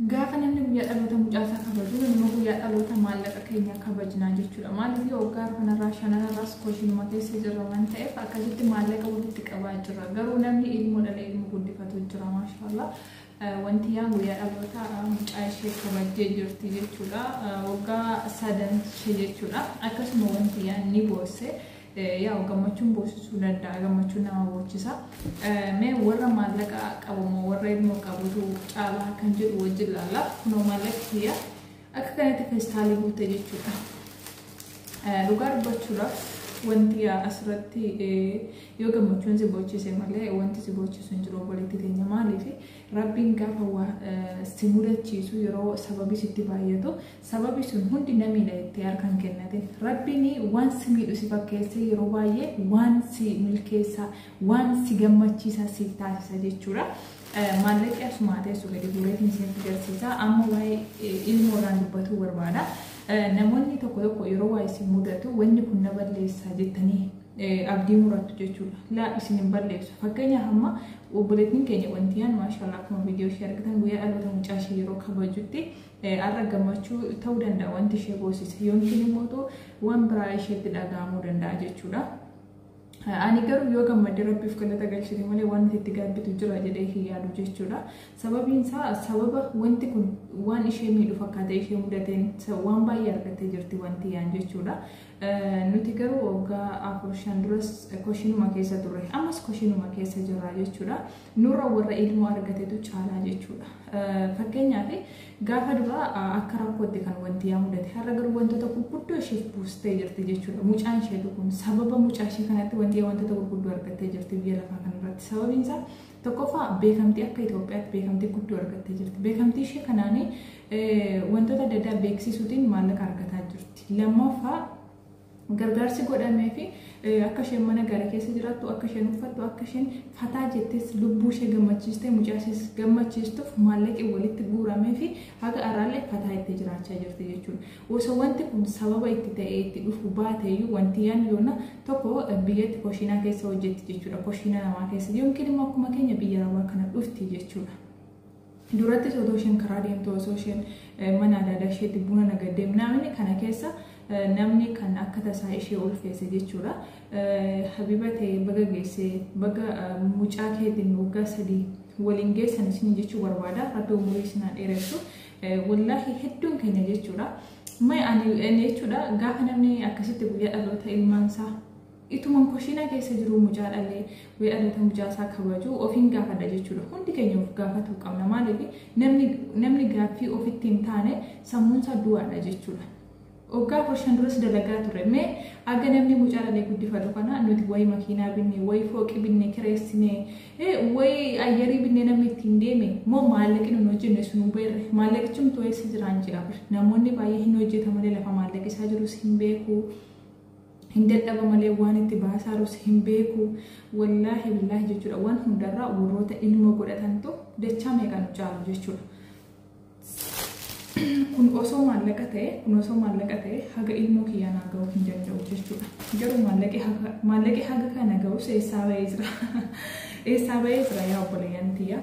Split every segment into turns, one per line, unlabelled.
Gaafa namni guyyaa dhaloota mucaasaa kabaju, nama guyyaa dhaloota maallaqa keenyaa kabajnaa jechuudha. Maaliif waggaa kanarraa shananarraas koshinuma keessa jirra waan ta'eef akkasitti maallaqa walitti qabaa jirra. Garuu namni ilmoo dhalee ilmoo guddifatu jira, maashaallah. Wanti yaa guyyaa dhaloota mucaa ishee kabajjee jirti jechuudha. Waggaa 3 ishee jechuudha. Akkasuma wanti yaa ni boosse. Yaa gammachuun boosisuu danda'a, gammachuun nama boochisa. Mee warra maallaqa qabu moo warra ilmoo qabutu caalaa kan jedhu wajjin ilaalla. Kunoo maallaqi kiyya akka kanatti feestaalii guute jechuudha. Dhugaa dubbachuudhaaf wanti asirratti yoo gammachuun si boochise malee wanti si boochisu hin jiru, obboleetti teenya. Maaliif Rabbiin gaafa waa si mudachiisu, yeroo sababi sitti baay'atu, sababi sun hundi namiidha jettee harkaan kennatin. Rabbiin waan si miidhu si fakkeessee yeroo baay'ee waan si milkeessaa, waan si gammachiisaa siif taasisa jechuudha. Maallaqi asumaa teessu gadi guureetiin isinitti agarsiisa. Amma waa'ee ilmoodhaan dubbatuu barbaada. Namoonni tokko tokko yeroo waa isin mudatu wanni kun na balleessa jettanii abdii murattu jechuudha. Laa, isin hin balleessu. Fakkeenyaaf amma obboleettiin keenya Wantiyaan, maashaallah, akkuma viidiyoo ishee argitan guyyaa dhaloota mucaa ishee yeroo kabajutti har'a gammachuu ta'uu danda'a wanti ishee boosise, yookiin immoo waan biraa isheetti dhaga'amuu danda'a jechuudha. Ani garuu yoo gammadde Rabbiif galata galchite malee waan itti gaabbitu jira jedhee hin yaadu jechuudha. Sababiin isaa sababa wanti kun waan ishee miidhu fakkaatee ishee mudateen waan baay'ee argattee jirti wanti yaan jechuudha. Nuti garuu waggaa 4 5 duras koshinuma keessa turre, ammas koshinuma keessa jirra jechuudha. Nurra warra ilmoo argatetu caalaa jechuudha. Fakkeenyaaf gaafa duraa akka rakkootti kan wanti yaa mudate, har'a garuu wantoota gurguddoo isheef buustee jirti jechuudha. Mucaan isheetu kun sababa mucaa ishee kanatti wanti yaa wantoota gurguddoo argattee jirti biyya lafaa kanarratti. Sababiin isaa tokkoffaa beekamtii akka Itoophiyaatti beekamtii guddoo argattee jirti. Beekamtii ishee kanaanii wantoota adda addaa beeksisuutiin maallaqa argataa jirti. Lammaffaa gargaarsi godhamee fi akka isheen mana gaarii keessa jiraattu, akka isheen uffattu, akka isheen fataa jettees lubbuu ishee gammachiistee mucaa ishees gammachiistuuf maallaqi walitti guuramee fi haga har'aallee fataa itti jiraachaa jirti jechuudha. Osoo wanti kun sababa itti ta'ee itti dhufu baateeyyuu wanti yaan yoona tokko biyyatti koshiinaa keessa hojjetti jechuudha. Koshiinaa namaa keessa yookiin immoo akkuma keenya biyya arabaa kana dhufti jechuudha. Durattis otoo isheen karaa deemtu, osoo isheen mana aadaa isheetti buna nagaddee namni kana keessa namni kan akka tasaa ishee ulfeesse jechuudha. Habiba ta'e baga geesse, baga mucaa keetiin waggaa 3 waliin geessan isin jechuu barbaada. Rabbi umurii isin haa dheeressu. Wallaahi hedduun keenya jechuudha. May ani jechuudha gaafa namni akkasitti guyyaa dhaloota ilmaansaa ituman koshiinaa keessa jiru mucaa dhalee guyyaa dhaloota mucaa isaa kabaju ofiin gaafadha jechuudha. Hundi keenya of gaafatuu qabna. Maaliif namni gaaffii ofitti hin taane sammuun isaa du'aadha jechuudha. Waggaa 4 5 duras dalagaa ture. Mee aga namni mucaa dhalee guddifatu kana nuti wayi makiinaa binne, wayi fooqii binne kireessine, wayi ayyarii binne namni ittiin deeme moo maallaqni nun hojjenne sunuu beerre, maallaqichumtuu eessa jiraan jedha. Namoonni baay'ee hin hojjeta malee lafa maallaqi isaa jirus hin beeku. Hin dadhaba malee waan itti baasaarus hin beeku. Wallaahi billaahi jechuudha, waan hundarraa warroota ilmoo godhatantu dachaa meeqa nu caalu jechuudha. Kun osoo maallaqa ta'e, kun osoo maallaqa ta'e haga ilmoo kiyyaa naa ga'uu hin danda'u jechuudha. Garuu maallaqi haga kana ga'us eessaa ba'ee jira? Eessaa ba'ee jira yaa obboleeyyan tiyya?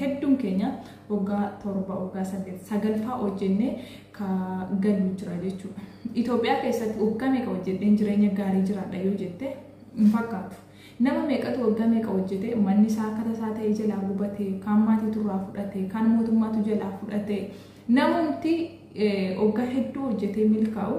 Hedduun keenya waggaa 7, waggaa 8, 9 fa'aa hojjennee ka galu jira jechuudha. Itoophiyaa keessatti waggaa meeqa hojjedheen jireenya gaarii jiraadha yoo jette hin fakkaatu. Nama meeqatu waggaa meeqa hojjete manni isaa akka tasaa ta'e jalaa gubate, kaan maatiitu irraa fudhate, kaan mootummaatu jalaa fudhate. Namumti waggaa hedduu hojjetee milkaa'u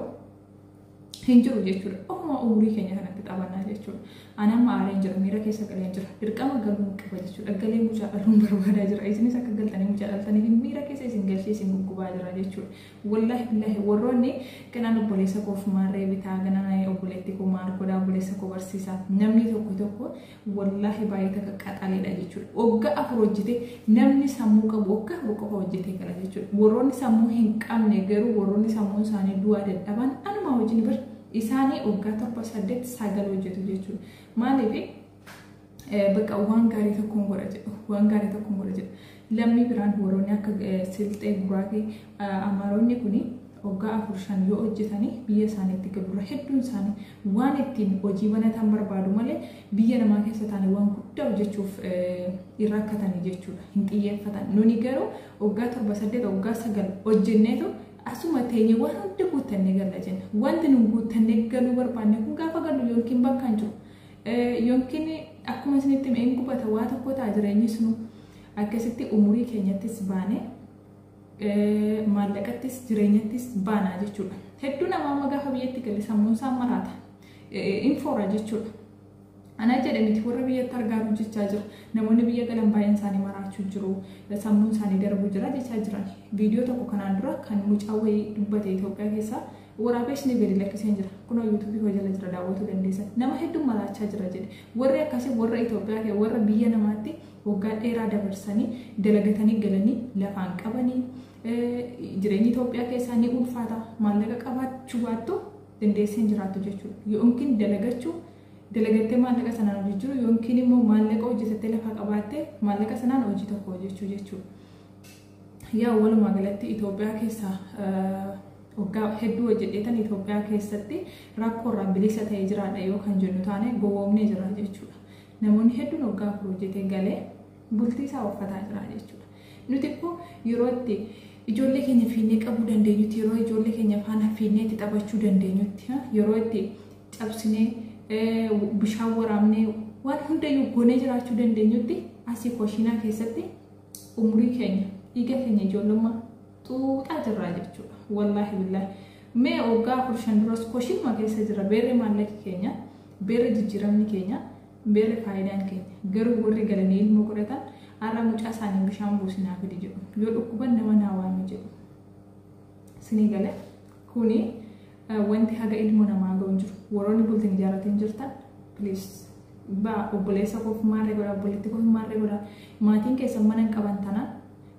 hin jiru jechuudha. Ofuma umurii keenya kanatti taphannaa jechuudha. Ani amma aareen jira, miira keessa galeen jira. Dirqama galuun qaba jechuudha. Galee mucaa dhaluun barbaadaa jira. Isinis akka galtanii mucaa dhaltaniif miira keessa isin galchee isin guggubaa jira jechuudha. Wallaahi billaahi warroonni ganaan obboleessa koof maarree bitaa, ganaan obboleetti koo maal godhaa, obboleessa koo barsiisaa. Namni tokko tokko wallaahi baay'ee takka qaxaleedha jechuudha. Waggaa 4 hojjete namni sammuu qabu waggaa 4 qofa hojjetee gala jechuudha. Warroonni sammuu hin qabne garuu, warroonni sammuun isaanii du'aa dadhaban anuma wajjin bir isaanii waggaa 7, 8, 9 hojjetu jechuudha. Maaliif bakka waan gaarii tokkoon godha jedhu, waan gaarii tokkoon godha jedhu. Lammii biraan warroonni akka Silxee, Guraagee, Amaaronni kuni Waggaa 4-5 yoo hojjetanii biyya isaaniitti galurra hedduun isaanii waan ittiin hojii banatan barbaadu malee biyya namaa keessa taa'anii waan guddaa hojjechuuf hin rakkatanii jechuudha. Hin xiyyeeffatan. Nuni garuu waggaa 7-8, waggaa 9 hojjenneetu asuma teenye waan hunda guuttannee galla jenna. Wanti nun guuttannee galuu barbaanne kun gaafa gallu yookiin bakka hin jiru. Yookiin akkuma isinitti hime hin gubata, waa tokko ta'a jireenyi sunu. Akkasitti umurii keenyattis baanee, maallaqattis jireenyattis baanaa jechuudha. Hedduu namaa amma gaafa biyyatti galle sammuun isaa maraata. Infoora jechuudha. Ana jedhe miti, warra biyyatti argaa jechaa jira. Namoonni biyya galan baay'een isaanii maraachuu jiru. Sammuun isaanii darbuu jira jechaa jiran. Viidiyoo tokko kanaan dura kan mucaa wayii dubbate Itoophiyaa keessaa waraabee isinii gadi lakkiseen jira. Kunoo yuutuubii hoo jala jira, daawwachuu dandeessan. Nama hedduu maraachaa jira jedhe. Warri akkasii warra Itoophiyaa kee warra biyya namaatti waggaa dheeraa dabarsanii dalagatanii galanii lafaan qabanii, jireenyi Itoophiyaa keessaa ni ulfaata. Maallaqa qabaachuu baattu dandeessee hin jiraattu jechuudha. Yookiin dalagachuu, dalagattee maallaqa sanaan hojjechuu, yookiin immoo maallaqa hojjetattee lafa qabaattee maallaqa sanaan hojii tokko hojjechuu jechuudha. Yaa walumaa galatti Itoophiyaa keessaa waggaa hedduu hojjedheetan Itoophiyaa keessatti rakkoo irraa bilisa ta'ee jiraadha yoo kan jennu taane gowwoomnee jira jechuudha. Namoonni hedduun waggaa 4 hojjetee galee bultii isaa uffataa jira jechuudha. Nuti immoo yeroo itti ijoollee keenya fiinnee qabuu dandeenyutti, yeroo ijoollee keenya faana fiinnee itti taphachuu dandeenyutti, yeroo itti cabsinee bishaan waraabnee waan hundayyuu goonee jiraachuu dandeenyutti asii koshiinaa keessatti umurii keenya, dhiiga keenya ijoollummaa xuuxaa jirra jechuudha. Wallaahi billaahi. Mee waggaa 4-5 duras koshiinuma keessa jira. Beerri maallaqi keenya, beerri jijjiiramni keenya, beerri faayidaan keenya. Garuu warri galanii ilmoo godhatan har'a mucaa isaanii bishaan buusinaa fidi jedhu. Yoo dhukkuban nama naa waami jedhu. Sinii galee kuni wanti haga ilmoo namaa ga'u hin jiru. Warroonni bultiin ijaarratiin jirtan, please, baa obboleessa koof maarree godha, obboleetti koof maarree godha. Maatiin keessan mana hin qaban tanaan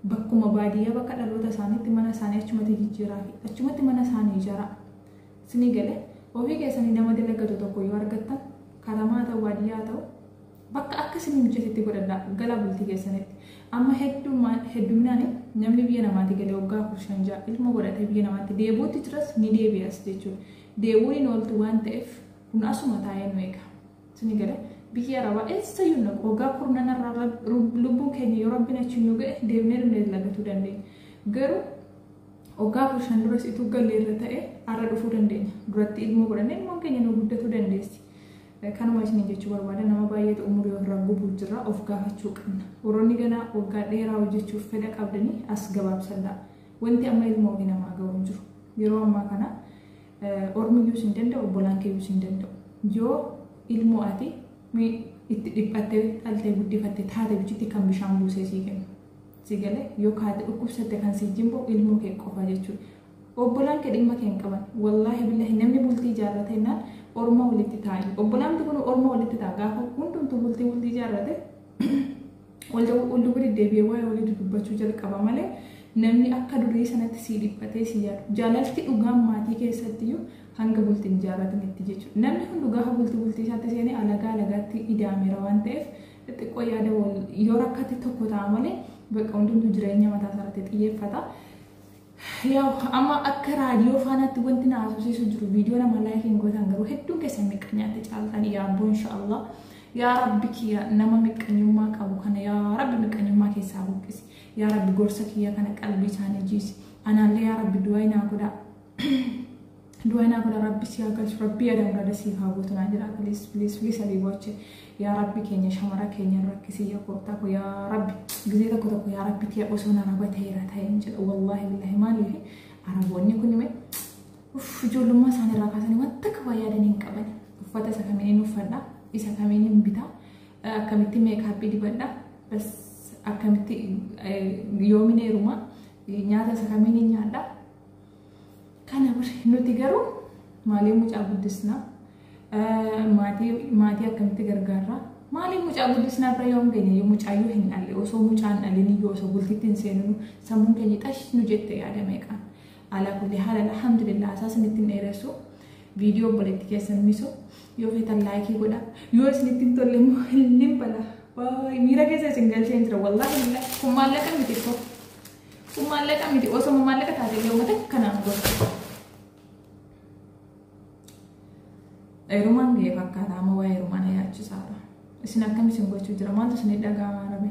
bakkuma baadiyyaa bakka dhaloota isaaniitti mana isaanii achumatti jijjiiraa fi achumatti mana isaanii ijaaraa. Sinii galee ofii keessanii nama dalagatu tokko yoo argattan, katamaa ta'u baadiyyaa ta'u, bakka akka isin mijatetti godhadhaa gala bultii keessanitti. Amma hedduminaan namni biyya namaatti galee waggaa 4-5-6 ilma godhatee biyya namaatti deebi'uutti jiras, ni deebi'as jechuudha. Deebi'uun hin ooltu waan ta'eef kun asuma taa'ee nu eega. Sinii galee biyya arabaa eessayyuu naqu waggaa kurnanarraa lubbuun keenya yoo rabbiin achi nu ga'e deemnee dhumnee dalagatuu dandeenya. Garuu waggaa 4-5 duras ituu galleerra ta'e har'a dhufuu dandeenya. Duratti ilmoo godhannee ilmoon keenya nu guddatuu dandeessi. Kanuma isiniin jechuu barbaada. Nama baay'eetu umurii ofirraa gubuu jira, of gaafachuu qabna. Warroonni ganaa waggaa dheeraa hojjechuuf fedha qabdanii as gabaabsadhaa. Wanti amma ilmoo ofii namaa ga'u hin jiru. Yeroo ammaa kana ormiyyuus hin danda'u, obbolaan keeyyuus hin danda'u. Yoo ilmoo ati itti dhiphattee dhaltee guddifatte taate bichitti kan bishaan buusee sii kennu. Si galee yoo kaate dhukkubsatte kan si jimbo ilmoo kee qofa jechuudha. Obbolaan kee dhimma kee hin qaban. Wallaahi billahi, namni bultii ijaarrate naan orma walitti taa'i. Obbolaan kun orma walitti ta'a, gaafa hundumtuu bultii ijaarrate wal duuba deddeebi'ee waa'ee walii dubbachuu jalqaba malee namni akka durii sanatti sii dhiphatee si yaadu. Jaalalti dhugaan maatii keessattiyyuu hanga bultiin ijaarratanitti jechuudha. Namni hundu gaafa bultii isaatti seenee alagaa alagaatti ida'ameera waan ta'eef xixiqqoo yaada wal yoo rakkate tokko ta'a malee bakka hundumtuu jireenya mataa isaarratti xiyyeeffata. Yaa amma akka raadiyoo faanaatti wanti na haasofsiisu jiru, viidiyoo nama like hin gootan, garuu hedduun keessan miqqanyaatti caaltan. Yaa abboo, inshaallah, yaa rabbi kiyya, nama miqqanyummaa qabu kana yaa rabbi miqqanyummaa keessaa buqqisi. Yaa rabbi, gorsa kiyya kana qalbii isaanii jiisi. Anaallee yaa rabbi du'aa naa godhaa. Du'aa naa godhaa. Rabbi si haa galchu, rabbi yaada muraada siif haa guutu naa jira. Please, please, please, abiibooche, yaa rabbi keenya shamara keenya rakkisii, yaa gooftaa ko, yaa rabbi, gizee tokko tokko yaa rabbi tiya osoo na raba ta'eera ta'een jedha, wallaahi billahi. Maaliif araboonni kun hime uff ijoollummaa isaanii irraa kaasanii wanta akka waa yaadanii hin qaban. Uffata isa kamiin uffadha, isa kamiin hin bitaa, akkamitti makeup dibadha, bas akkamitti yoomin heeruma, nyaata isa kamiin hin nyaadha. Kana nuti garuu maaliin mucaa guddisnaa, maatii akkamitti gargaarraa, maaliin mucaa guddisnaa irra yoom geenye? Mucaayyuu hin dhalle, osoo mucaan dhalin iyyuu, osoo bultitti hin seeninu sammuun keenya xash nu jette yaada meeqaan. Alaa kulli haal, alhamdulillah, isaa isinitti hin dheeressu. Viidiyoo obboleetti keessan miso yoo feetan like godha, yoo isinitti hin tolle immoo hin bala. Miira keessa isin galchee jira, wallaahi, kun maallaqa miti ko. Kun maallaqa miti, osoo maallaqa taate illee uummata kanaan godhu. Heerumaan ga'ee fakkaata, amma waa'ee heerumaa na yaachisaadha. Isin akkam isin gochuu jira? Maaltu isin dhaga'amaa rabe?